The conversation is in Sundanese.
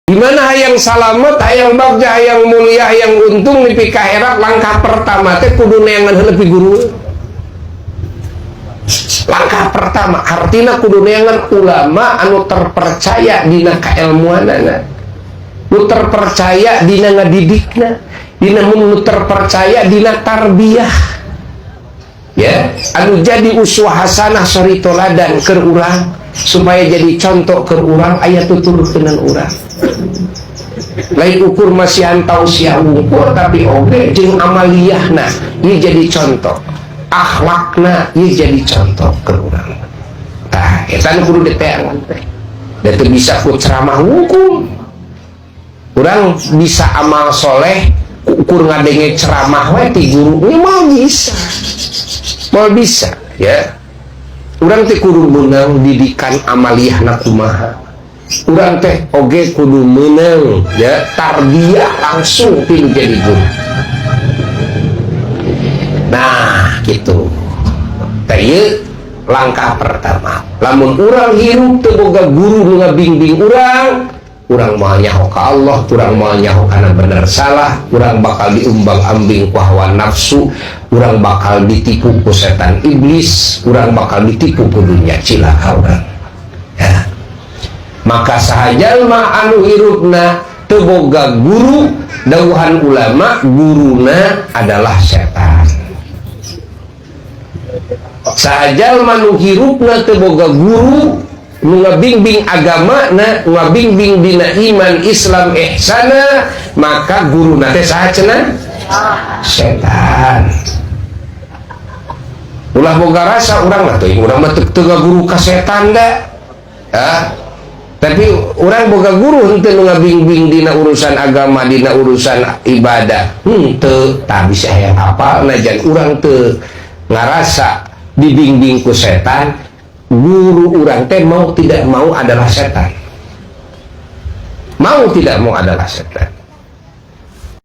Gimana hayang salamet, hayang bagja, hayang mulia, hayang untung nepi ka akhirat, langkah pertama teh kudu neangan heula guru. Langkah pertama artinya kudu neangan ulama anu terpercaya dina kailmuanana, nu terpercaya dina ngadidikna, dina nu terpercaya dina tarbiyah, ya, anu jadi uswah hasanah, suri toladan keur urang, supaya jadi contoh keur urang, aya tuturkeun urang. Lain ukur masihan tausiah wungkul, tapi oge jeung amaliyahna ieu jadi contoh, akhlakna ieu jadi contoh keur urang. Tah, eta nu kudu diteangan teh, da teu bisa ku ceramah wungkul urang bisa amal soleh. Ukur ngadenge ceramah we ti guru ini mau bisa, mau bisa, ya. Urang teh kudu meunang didikan amaliyahna kumaha, urang teh oge kudu meunang, ya, tarbiyah langsung ti jadi guru. Nah, gitu teh langkah pertama. Lamun urang hirup teu boga guru nu ngabimbing urang, urang moal nyaho ka Allah, urang moal nyaho kana bener salah, urang bakal diumbang-ambing ku hawa nafsu, urang bakal ditipu ku setan iblis, urang bakal ditipu ku dunia, cilaka urang, ya. Maka saha jalma anu hirupna teu boga guru, dawuhan ulama, guruna adalah setan. Saha jalma nu hirupna teu boga guru nu ngabimbing agama na, ngabimbing dina iman, Islam, ihsana, maka guru teh saha cenah? Setan. Ulah boga rasa urang lah teuing, urang mah teu guru ka setan da. Ah, tapi urang boga guru henteu nu ngabimbing dina urusan agama, dina urusan ibadah henteu? Tah, bisa hayang apal, najan urang teu ngarasa dibimbing ku setan, guru urang teh mau tidak mau adalah setan, mau tidak mau adalah setan.